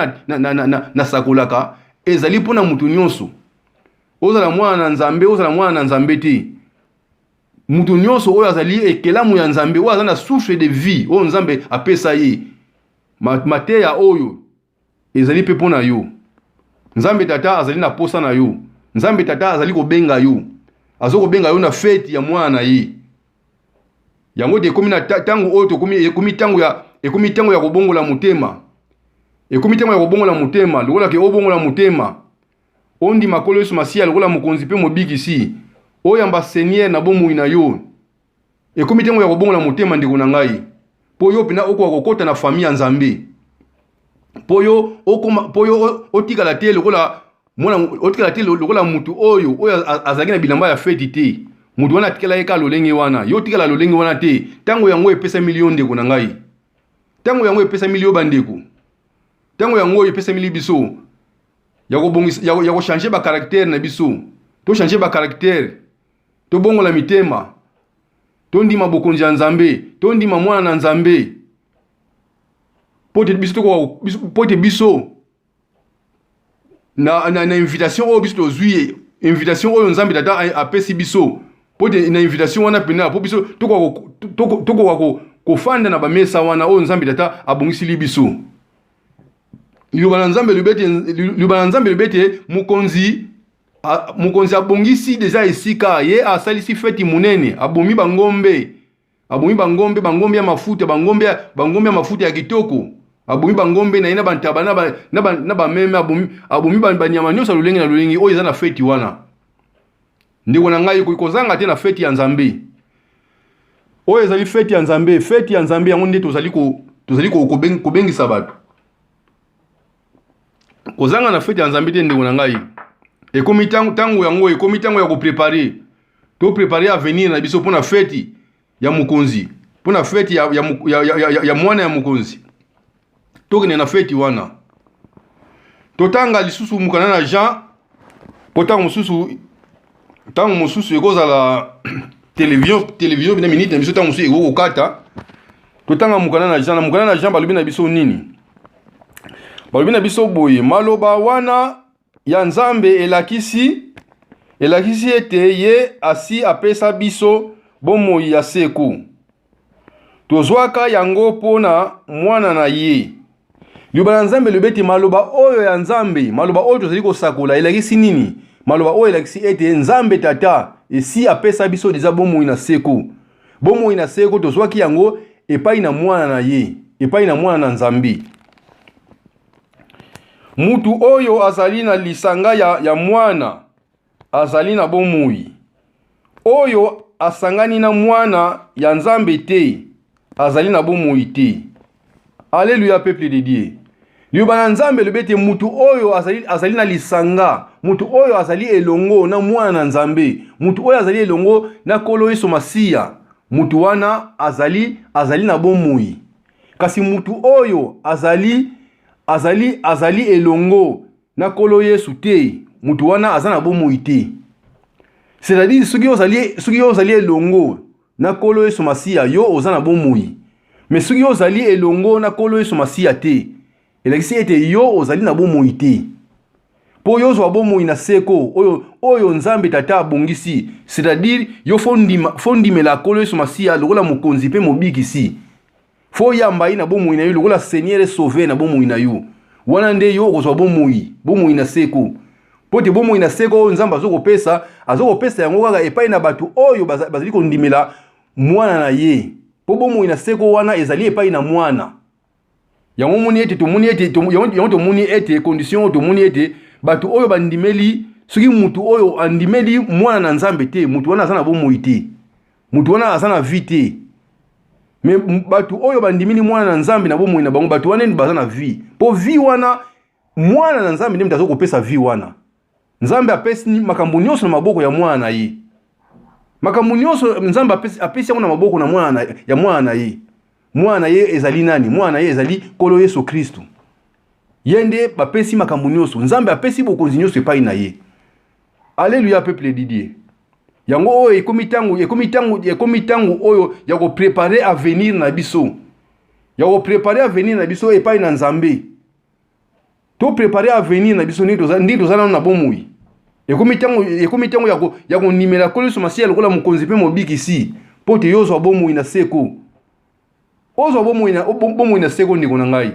nasakolaka na, na, na, na ezali mpo na moto nyonso. Ozala mwana na Nzambe, ozala mwana na Nzambe te. Moto nyonso oyo azali ekelamu ya Nzambe, oyo aza na souffle de vie oyo Nzambe apesa ye, mateya oyo ezali mpe mpo na yo. Nzambe Tata azali na posa na yo. Nzambe Tata azali kobenga yo. Azo kobenga yo na feti ya mwana na ye. Yango te ekomi na tango oyo tokomi, ekomi tango ya, ekomi tango ya kobongola motema. Ekomi tango ya kobongola motema, lokola ke obongola motema. Ondima Nkolo Yesu Masiya lokola Mokonzi mpe Mobikisi. Oyamba Seigneur na bomoi na yo. Ekomi ntango ya kobongola motema ndeko na ngai. Mpo yo mpenza okoka kokota na famille ya Nzambe. Mpo yo okoma, mpo yo otikala te lokola mwana, otikala te lokola mutu oyo oyo azalaki na bilamba ya feti te. Mutu wana atikala ye kaka lolenge wana. Yo otikala lolenge wana te. Ntango yango epesameli yo ndeko na ngai. Ntango yango epesameli yo bandeko. Ntango yango epesameli biso ya kobongisa, ya kochanger ba caractère na biso. To changer ba caractère. Tobongola mitema. Tondima bokonzi ya Nzambe, tondima mwana na Nzambe. Po te biso tokoka, po te biso na, na, na invitation oyo biso tozwi, invitation oyo Nzambe Tata apesi biso, po te na invitation wana pena po biso tokoka kofanda na bamesa wana oyo Nzambe Tata abongisili biso. Liloba na Nzambe elobi ete, liloba na Nzambe elobi ete mokonzi mokonzi abongisi deja esika ye asalisi feti monene, abomi bangombe, abomi bangombe, bangombe ya mafuta, bangombe, bangombe ya mafuta ya kitoko, abomi bangombe na ye na bantaba na, ba, na, ba, na bameme, abomi, abomi banyama nyonso ya lolenge na lolenge oyo eza na feti wana. Ndeko na ngai, kozanga te na feti ya Nzambe. Oyo ezali feti ya Nzambe, feti ya Nzambe yango nde tozali ko, tozali ko, kobengisa bato. Kozanga na feti ya Nzambe te ndeko na ngai. Ekomi tango, tango yango ekomi tango ya koprepare. To prepare avenir na biso mpona feti ya mokonzi, mpona feti ya, ya, ya, ya, ya, ya mwana ya mokonzi. Tokende na feti wana. Totanga lisusu mokanda na Jean mpo ntango mosusu, ntango mosusu ekozala television, television bina minute na biso ntango mosusu ekoki kokata. Totanga mokanda na Jean. Na mokanda na Jean balobi na biso nini? Balobi na biso boye, maloba wana ya Nzambe elakisi, elakisi ete ye asi apesa biso bomoi ya seko. Tozwaka yango mpo na mwana na ye. Liloba na Nzambe elobi ete maloba oyo ya Nzambe, maloba oyo tozali kosakola elakisi nini? Maloba oyo elakisi ete Nzambe Tata esi apesa biso deja bomoi na seko. Bomoi na seko tozwaki yango epai na mwana na ye, epai na mwana na Nzambe. Mutu oyo azali na lisanga ya, ya mwana azali na bomoi. Oyo asangani na mwana ya Nzambe te azali na bomoi te. Alleluia peuple de Dieu. Liloba na Nzambe elobi ete mutu oyo azali, azali na lisanga, mutu oyo azali elongo na mwana na Nzambe, mutu oyo azali elongo na Nkolo Yesu Masiya, mutu wana azali, azali na bomoi. Kasi mutu oyo azali, azali, azali elongo na Nkolo Yesu te, mutu wana aza na bomoi te. C'est-à-dire soki ozali, soki ozali elongo na Nkolo Yesu Masiya, yo oza na bomoi. Mais soki ozali elongo na Nkolo Yesu Masiya te, elakisi ete yo ozali na bomoi te. Mpo yo ozwa bomoi na seko oyo, oyo Nzambe Tata abongisi, c'est-à-dire yo fo ndima, fo ndimela Nkolo Yesu Masiya lokola mokonzi mpe mobikisi. Fo oyamba ye na bomoi na yo lokola Seigneur et Sauveur na bomoi na yo. Wana nde yo okozwa bomoi, bomoi na seko. Mpo te bomoi na seko oyo Nzambe azokopesa, azokopesa yango kaka epai na bato oyo bazali kondimela mwana na ye. Mpo bomoi na seko wana ezali epai na mwana. Yango omoni ete tomoni ete yango tomoni ete condition oyo tomoni ete bato oyo bandimeli, soki mutu oyo andimeli mwana na Nzambe te, mutu wana aza na bomoi te. Mutu wana aza na vie te. Mais bato oyo bandimeli mwana na Nzambe na bomoi na bango, bato wana nde baza na vie. Po vie wana mwana na Nzambe nde moto aza kopesa vie wana. Nzambe apesi makambo nyonso na maboko ya mwana na ye. Makambo nyonso Nzambe apesi, apesi yango na maboko na mwana na, ya mwana na ye. Mwana na ye ezali nani? Mwana na ye ezali Nkolo Yesu Kristo. Ye nde bapesi makambo nyonso. Nzambe apesi bokonzi nyonso epai na ye. Alleluia peuple de Dieu. Yango oyo ekomi ntango, ekomi ntango, ekomi ntango oyo ya koprepare avenir na biso, ya koprepare avenir na biso epai na Nzambe. To prepare avenir na biso ndenge toza, ndenge toza nano na bomoi. Ekomi ntango, ekomi ntango ya, ko, ya kondimela Nkolo Yesu Masiya lokola mokonzi mpe mobikisi, mpo te yo ozwa bomoi na seko. Ozwa bomoi na, bomoi na seko, ndeko na ngai.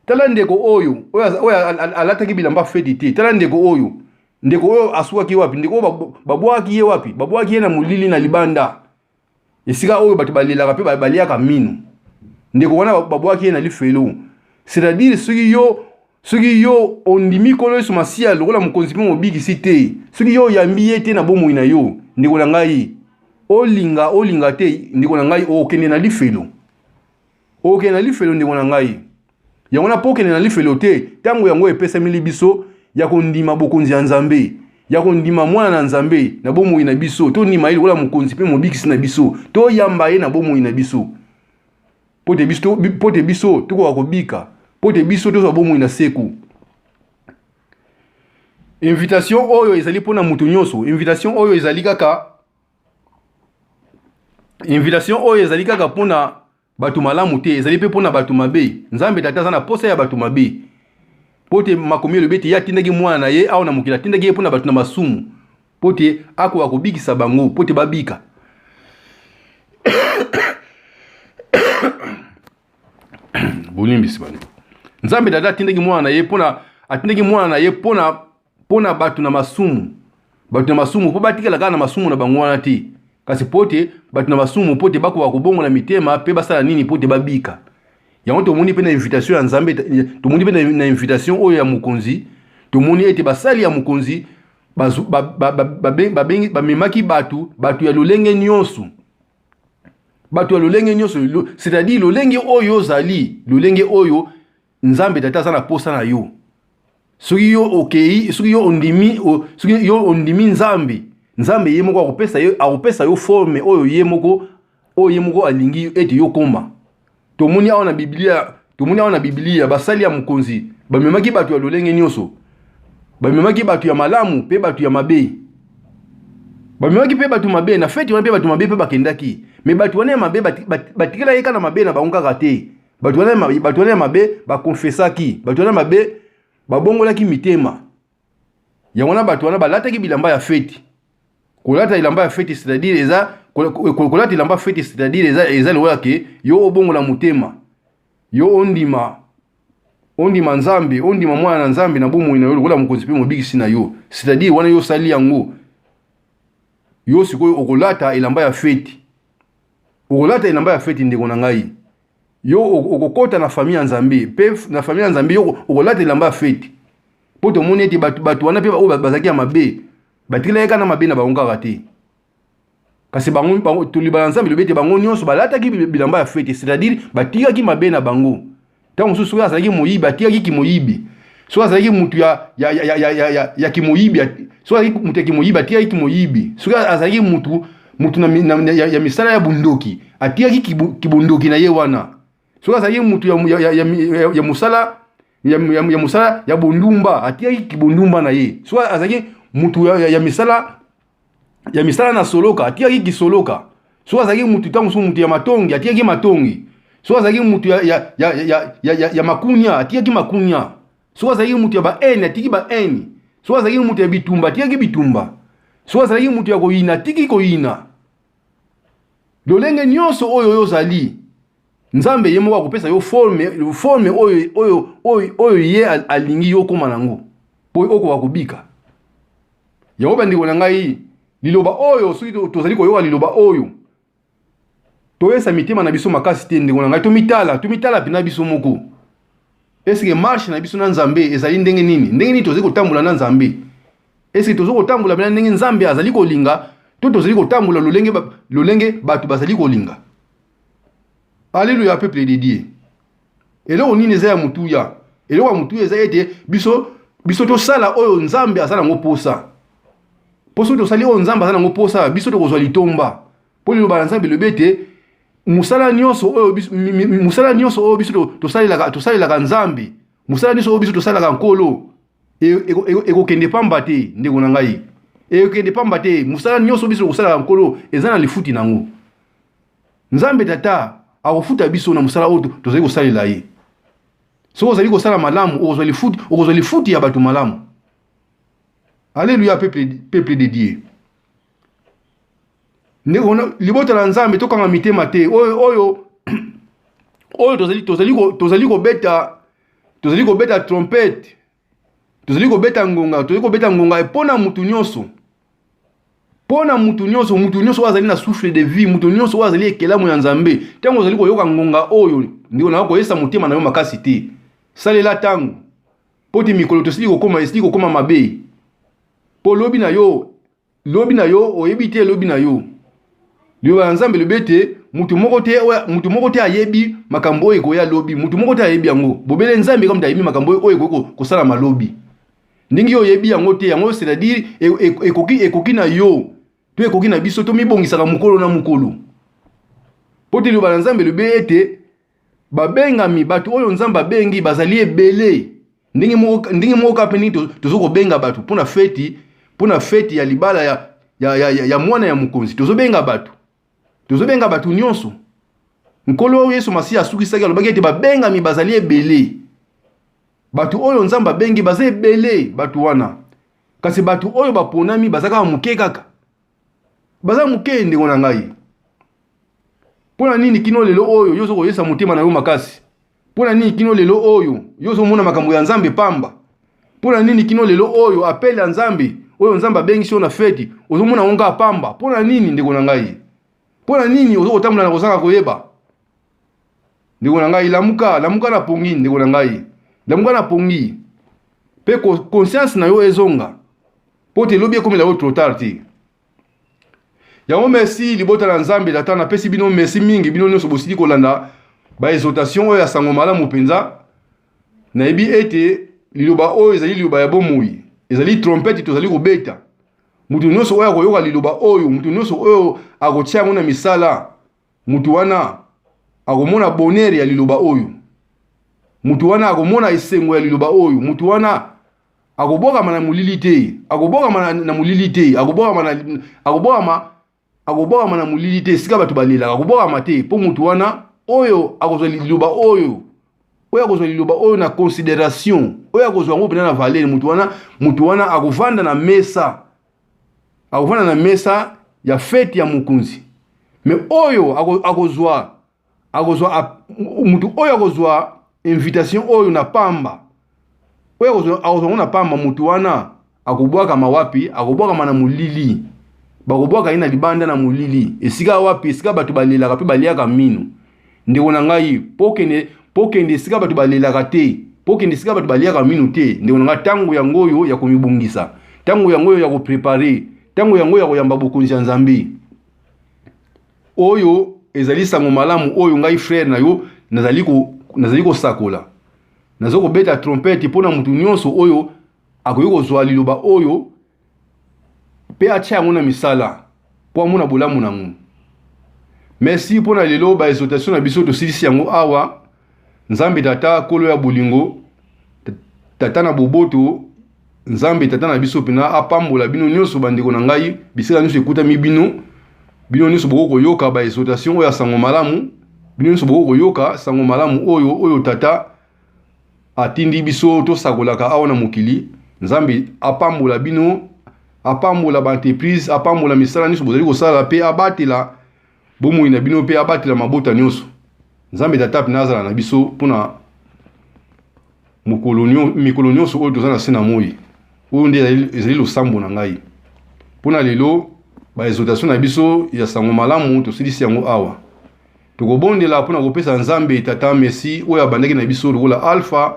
Tala ndeko oyo, oyo, oyo alataki bilamba feti te. Tala ndeko oyo, ndeko oyo asukaki wapi? Ndeko oyo babwakaki ye wapi? Babwakaki ye na molili na libanda, esika oyo bato balelaka mpe baliaka mino. Ndeko wana babwaki ye na lifelo. C'est-à-dire soki yo soki yo ondimi Nkolo Yesu Masiya lokola mokonzi mpe mobikisi te, soki yo oyambi ye te na bomoi na yo, ndeko na ngai, olinga olinga te, ndeko na ngai, okende na lifelo. Okende na lifelo, ndeko na ngai. Yango wana, mpo okende na lifelo te, ntango yango epesameli biso ya kondima bokonzi ya Nzambe, ya kondima Mwana na Nzambe na bomoi na biso, tondima ye lokola mokonzi mpe mobikisi na biso, toyamba ye na bomoi na biso, mpo te biso, mpo te biso tokoka kobika, mpo te biso tozwa bomoi na seko. Invitation oyo ezali mpo na moto nyonso. Invitation oyo ezali kaka invitation oyo ezali kaka mpo na bato malamu te, ezali mpe mpo na bato mabe. Nzambe Tata aza na posa ya bato mabe, mpo te makomi elobi ete ye atindaki mwana na ye awa na mokili, atindaki ye mpo na bato na masumu, mpo te akoka kobikisa bango, mpo te babika. Bolimbisi bandeko. Nzambe Tata atindaki mwana na ye mpo na atindaki mwana na ye mpo na mpo na bato na masumu, bato na masumu mpo batikala kaka na masumu na bango wana te, kasi mpo te bato na masumu mpo te bakoka kobongola mitema mpe basala nini mpo te babika. Yango tomoni mpe na invitation ya Nzambe, tomoni mpe na invitation oyo ya mokonzi, tomoni ete basali ya mokonzi bamemaki bato, bato ya lolenge nyonso, bato ya lolenge nyonso, c'est-à-dire lolenge oyo ozali, lolenge oyo Nzambe Tata aza na posa na yo. Soki yo okei, soki yo ondimi, soki yo ondimi Nzambe, Nzambe ye moko akopesa yo, akopesa yo forme oyo ye moko, oyo ye moko alingi ete yo koma. Tomoni awa na Biblia, tomoni awa na Biblia basali ya mokonzi bamemaki bato ya lolenge nyonso. Bamemaki bato ya malamu mpe bato ya mabe. Bamemaki mpe bato mabe na feti wana, mpe bato mabe mpe bakendaki. Me bato wana ya mabe batikelaki kaka na mabe na bango kaka te. Bato wana, bato wana ya mabe bakonfesaki, bato wana mabe babongolaki mitema. Yango wana bato wana balataki bilamba ya feti. Kolata elamba ya feti, c'est-à-dire eza kolata elamba feti, c'est-à-dire eza eza lokola ke yo obongola motema, yo ondima ondima Nzambe, ondima mwana na Nzambe na bomoi na yo lokola mokonzi mpe mobikisi na yo. C'est-à-dire wana yo osali yango, yo sikoyo okolata elamba ya feti. Okolata elamba ya feti, ndeko na ngai. Yo okokota na famille ya Nzambe, mpe na famille ya Nzambe yo okolata elamba ya feti. Mpo tomoni ete bato, bato wana mpe oyo bazalaki ya mabe batikelaki kaka na mabe na bango kaka te, kasi bango, bango toliba na Nzambe elobi ete bango nyonso balataki bilamba ya feti, c'est-à-dire batikaki mabe na bango. Ntango mosusu soki azalaki moyibi atikaki kimoyibi, soki azalaki mutu ya, ya, ya, ya, ya, ya, ya kimoyibi, soki azalaki mutu ya kimoyibi atikaki kimoyibi, soki azalaki mutu mutu na, na, ya, ya misala ya bondoki atikaki kibondoki na ye wana, soki azalaki mutu ya, ya, ya, ya, ya mosala ya, ya, ya mosala ya bondumba atikaki kibondumba na ye, soki azalaki mutu ya, ya, ya misala ya misala na soloka atikaki kisoloka, soki azalaki mutu ntango mosusu mutu ya matongi atikaki matongi, soki azalaki mutu ya, ya, ya, ya, ya, ya, ya makunia atikaki makunia, soki azalaki mutu ya baene atiki baene, soki azalaki mutu ya bitumba atikaki bitumba, soki azalaki mutu ya koyina atiki koyina. Lolenge nyonso oyo oyo ozali, Nzambe ye moko akopesa yo forme, forme oyo, oyo, oyo, oyo ye alingi yo okoma nango mpo okoka kobika. Yango bandeko na ngai, liloba oyo soki tozali koyoka liloba oyo, toyesa mitema na biso makasi te, ndeko na ngai, tomitala, tomitala mpena biso moko. Eske marche na biso na Nzambe ezali ndenge nini? Ndenge nini tozali kotambola na Nzambe? Eske tozali kotambola mpena ndenge Nzambe azali kolinga, to tozali kotambola lolenge, lolenge bato bazali kolinga? Alléluia, peuple de Dieu. Eloko nini eza ya motuya? Eloko ya motuya eza ete biso biso tosala oyo Nzambe aza nango posa. Mpo soki tosali oyo Nzambe aza nango posa, biso tokozwa litomba. Mpo liloba na Nzambe elobi ete mosala nyonso oyo biso mosala nyonso oyo biso tosalelaka tosalelaka Nzambe, Mosala nyonso oyo biso tosalaka Nkolo ekokende pamba te, ndeko na ngai, ekokende pamba te. Mosala nyonso biso tokosalaka Nkolo eza na lifuti nango. Nzambe Tata akofuta biso na mosala oyo tozali kosalela ye. Soki ozali kosala malamu, okozwa lifuti, okozwa lifuti ya bato malamu. Alléluia, peuple, peuple de Dieu. Ndeko, libota na Nzambe, tokanga mitema te. Oyo oyo oyo tozali tozali tozali kobeta, tozali kobeta trompette, tozali kobeta ngonga, tozali kobeta ngonga mpo na mutu nyonso, mpo na mutu nyonso, mutu nyonso oyo azali na souffle de vie, mutu nyonso oyo azali ekelamu ya Nzambe. Ntango ozali koyoka ngonga oyo, ndeko na koyesa motema na yo makasi te. Salela ntango, mpo te mikolo tosili kokoma esili kokoma mabe. Mpo lobi na yo, lobi na yo oyebi te lobi na yo. Liloba ya Nzambe elobi ete mutu moko te, mutu moko te ayebi makambo oyo ekoya lobi. Mutu moko te ayebi yango, bobele Nzambe kaka moto ayebi makambo oyo ekoki kosalama lobi. Ndenge yo oyebi yango te, yango c'est-à-dire ekoki, ekoki na yo to ekoki na biso tomibongisaka mokolo na mokolo. Mpo te liloba na Nzambe elobi ete babengami, bato oyo Nzambe abengi bazali ebele. Ndenge moko, ndenge moko kaka mpe ndenge tozo kobenga bato mpo na feti, mpo na feti ya libala ya, ya, ya, ya, ya mwana ya mokonzi. Tozobenga bato, tozobenga bato nyonso. Nkolo oyo Yesu Masiya asukisaki, alobaki ete babengami bazali ebele. Bato oyo Nzambe abengi baza ebele, bato wana. Kasi bato oyo baponami baza kaka moke kaka. Baza moke, ndeko na ngai. Mpo na nini kino lelo oyo yo ozo koyesa motema na yo makasi? Mpo na nini kino lelo oyo yo ozomona makambo ya Nzambe pamba? Mpo na nini kino lelo oyo appel ya Nzambe oyo Nzambe abengisi yo na feti ozomona yango kaka pamba? Mpo na nini, ndeko na ngai? Mpo na nini ozo kotambola na kozanga koyeba? Ndeko na ngai, lamuka, lamuka na pongi, ndeko na ngai. Lamuka na pongi. Mpe conscience na yo ezonga. Mpo te lobi ekomela yo trop tard te. Yango merci libota na Nzambe Tata, napesi bino merci mingi, bino nyonso bosili kolanda ba exhortation oyo ya sango malamu mpenza. Nayebi ete liloba oyo ezali liloba ya bomoi, ezali trompette tozali kobeta. Moto nyonso oyo akoyoka liloba oyo, moto nyonso oyo akotia yango na misala, moto wana akomona bonheur ya liloba oyo, moto wana akomona esengo ya liloba oyo, moto wana akobwakama na molili te, akobwakama na molili te, akobwakama na, akobwakama, akobwakama na molili te, esika bato balelaka, akobwakama te. Mpo moto wana oyo akozwa liloba oyo, oyo akozwa liloba oyo na consideration, oyo akozwa yango mpenza na valeur, moto wana, moto wana akovanda na mesa, akovanda na mesa ya fete ya mokonzi. Mais oyo akozwa, akozwa, moto oyo akozwa invitation oyo na pamba, oyo akozwa yango na pamba, moto wana akobwakama wapi? Akobwakama na molili. Bakobwaka ye na libanda na molili, esika wapi? Esika bato balelaka mpe baliaka mino. Ndeko na ngai, pokende, pokende esika bato balelaka te, pokende esika bato baliaka mino te. Ndeko na ngai, ntango yango oyo ya komibongisa, ntango yango oyo ya koprepare, ntango yango oyo ya koyamba bokonzi ya Nzambe. Oyo ezali sango malamu oyo ngai frère na yo nazali ko, nazali kosakola. Nazo kobeta trompette mpo na moto nyonso oyo akoki kozwa liloba oyo mpe atia yango na misala mpo amona bolamu nango. Merci mpo na lelo, ba exhortation na biso tosilisi yango awa. Nzambe Tata, Nkolo ya bolingo, Tata na boboto, Nzambe Tata na biso mpena apambola bino nyonso bandeko na ngai, bisika nyonso ekutami bino, bino nyonso bokoki koyoka ba exhortation oyo ya sango malamu, bino nyonso bokoki koyoka sango malamu oyo oyo Tata atindi biso tosakolaka awa na mokili. Nzambe apambola bino, apambola ba entreprise, apambola misala nyonso bozali kosala, mpe abatela bomoi na bino, mpe abatela mabota nyonso. Nzambe Tata mpe azala na biso mpona mikolo nyonso oyo toza na se na moi. Oyo nde ezali losambo na ngai mpona lelo. Ba exhortation na biso ya sango malamu tosilisi yango awa. Tokobondela mpona kopesa Nzambe Tata merci oyo abandaki na biso lokola Alpha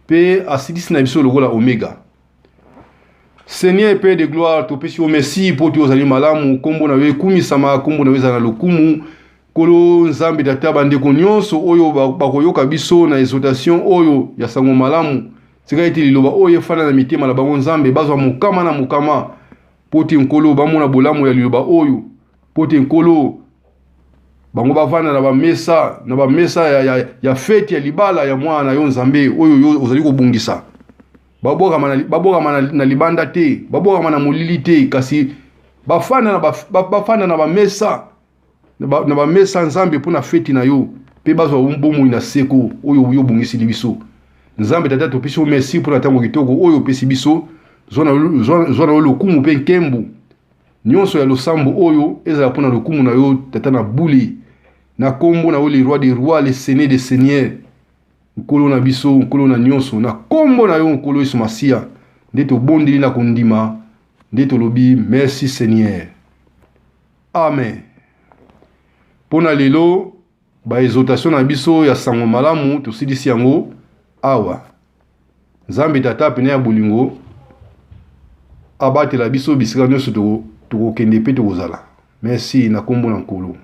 mpe asilisi na biso lokola Omega. Seigneur Père de gloire, topesi yo merci mpo te ozali malamu, nkombo na yo ekumisama, nkombo na yo ezala na lokumu. Nkolo Nzambe Tata, bandeko nyonso oyo bakoyoka biso na exhortation oyo ya sango malamu, tika ete liloba oyo efanda na mitema na bango. Nzambe, bazwa mokama na mokama mpo te Nkolo bamona bolamu ya liloba oyo, mpo te Nkolo Bango bavanda na bamesa, na bamesa ya, ya, ya feti ya libala ya mwana na yo Nzambe oyo yo ozali kobongisa. Babwakama na, babwakama na, na libanda te, babwakama na molili te, kasi bafanda na, bafanda na bamesa na bamesa Nzambe mpo na feti na yo mpe bazwa bomoi na seko oyo yo obongisili biso. Nzambe Tata, topesi yo merci mpo na ntango kitoko oyo opesi biso. Zwa na yo lokumu mpe nkembo nyonso ya losambo oyo ezala mpo na lokumu na yo Tata na bule, na nkombo na yo le roi des rois, le seigneur des seigneurs, Nkolo na biso, Nkolo na nyonso, na nkombo na yo Nkolo Yesu Masiya nde tobondeli na kondima, nde tolobi merci Seigneur. Amen. Mpo na lelo ba exhortation na biso ya sango malamu tosilisi yango awa. Nzambe Tata pene ya bolingo abatela biso bisika nyonso tokokende mpe tokozala. Merci na nkombo na Nkolo.